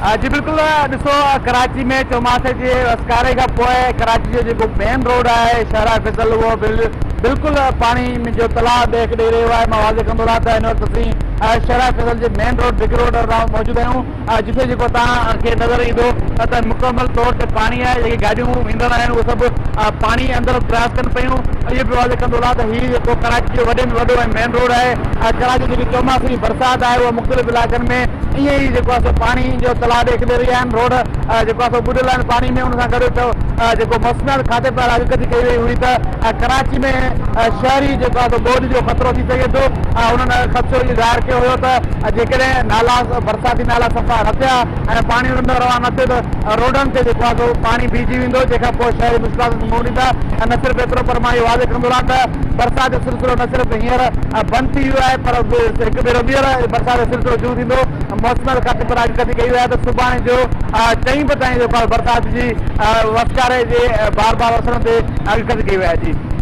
جي بلڪل ڏسو ڪراچي ۾ چوماسي جي وسڪاري کان پوء ڪراچي جو جيڪو مين روڊ آهي شاهراهه فيصل اهو بلڪل پاڻي جو تلاء ڏيک ڏئي رهيو آهي. مان واضح ڪندو رهان ته هن وقت اسين شاهراهه فيصل جي مين روڊ بگ روڊ ڏانهن موجود آهيون جتي جيڪو توهان کي نظر ايندو ته مڪمل طور تي پاڻي آهي، جيڪي گاڏيون ويندڙ آهن اهي سڀ پاڻي اندر ڪراس ڪن پيون. اهو به واضح ڪندو رهان ته هي جيڪو ڪراچي جو وڏي ۾ وڏو ۽ مين روڊ آهي، ڪراچي جيڪي چوماسي جي برسات آهي اها مختلف علائقن ۾ ائين ئي جيڪو آهي سو پاڻي جو تلاء ڏيکجي رهيا آهن، روڊ جيڪو آهي سو ٻڏل آهن پاڻي ۾. ان سان گڏ جيڪو موسميات کاتي پاران اڳڪٿي ڪئي وئي هئي ته ڪراچي ۾ شهري جيڪو آهي سو ٻوڏ جو خطرو ٿي سگهي ٿو، انهن خدشو اهو ظاهر ڪيو هيو ته جيڪڏهن نالا برساتي نالا صفا نه ٿيا ۽ پاڻي انهن ۾ روان نه ٿيو ته روڊن تي جيڪو آهي سو پاڻي بيهجي ويندو، جنهن کان پوء شهري مشڪلاتن کي منهن ڏيندا. نه صرف ايترو پر مان اهو واضح ڪندو رهان ته برسات جو سلسلو نه صرف هينئر بند ٿي ويو آهي پر هڪ ڀيرو ٻيهر برسات جو سلسلو شروع ٿيندو. موسميات کاتي پاران اڳڪٿي ڪئي وئي آهي ته سڀاڻي جو چئين بجي تائين جيڪو آهي برسات جي وسڪاري جي بار بار وسڻ تي اڳڪٿي ڪئي وئي آهي. جي.